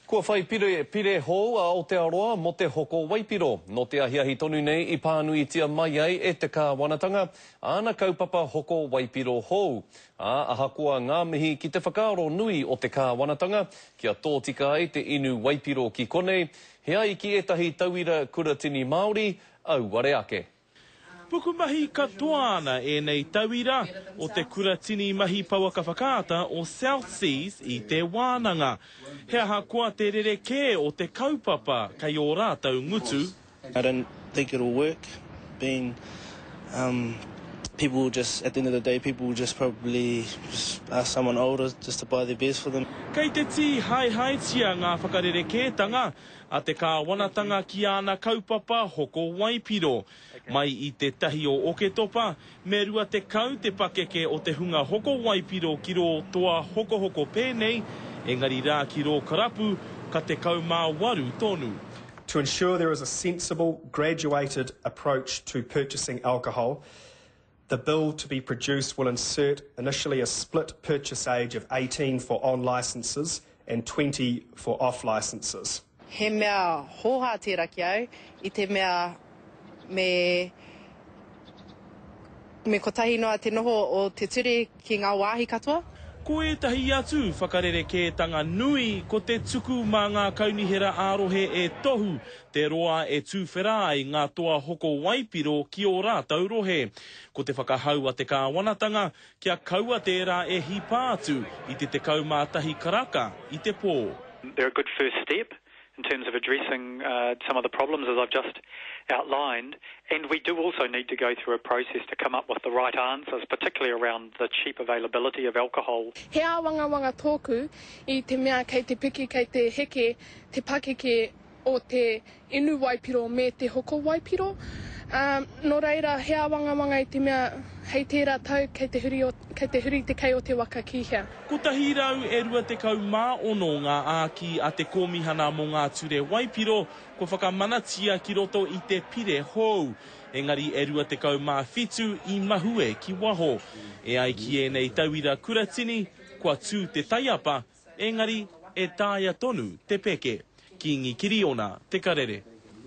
Kua whai pire, pire hou a Aotearoa mō te hoko waipiro. Nō te ahiahi tonu nei i pānuitia mai ai e te kāwanatanga āna kaupapa hoko waipiro hou. Ā, ahakoa ngā mihi ki te whakaaro nui o te kāwanatanga kia tōtika ai te inu waipiro ki konei, he ai ki ētahi tauira kuratini Māori, auare ake. Pukumahi katoa ana ēnei tauira o te Kuratini Mahi Pouaka Whakaata o South Seas i te wānanga. He ahakoa te rerekē o te kaupapa kei ō rātou ngutu. I don't think it'll work being um people will just at the end of the day people will just probably just ask someone older just to buy their beers for them. Kei te tīhaehaetia ngā whakarerekētanga a te kāwanatanga ki āna kaupapa hoko waipiro. Mai i te tahi o Oketopa, me 20 te pakeke o te hunga hoko waipiro ki rō toa hokohoko pēnei, engari rā ki rō karapu, ka 18 tonu. To ensure there is a sensible, graduated approach to purchasing alcohol, The bill to be produced will insert initially a split purchase age of 18 for on licences and 20 for off licences. He mea hōhā tērā ki au, i te mea me, me kotahi noa te noho o te ture ki ngā wāhi katoa. Ko ētahi atu whakarerekētanga nui ko te tuku mā ngā kaunihera ā-rohe e tohu te roa e tuwhera ai ngā toa hoko waipiro ki ō rātou rohe. Ko te whakahau a te kāwanatanga kia kaua tērā e hipa atu i te 11 karaka i te pō. They're a good first step in terms of addressing some of the problems as I've just outlined and we do also need to go through a process to come up with the right answers, particularly around the cheap availability of alcohol. He āwangawanga tōku i te mea kei te piki kei te heke te pakeke o te inu waipiro me te hoko waipiro. Ā, nō reira, he āwangawanga i te mea hei tērā tau kei te huri, kei te huri te kei o te waka ki hea. 126 ngā āki a te Kōmihana mō ngā Ture Waipiro kua whakamanatia ki roto i te pire hou, engari e 27 i mahue ki waho. E ai ki ēnei tauira kuratini, kua tū te taiapa, engari e taea tonu te peke. Kīngi Kiriona, Te Karere.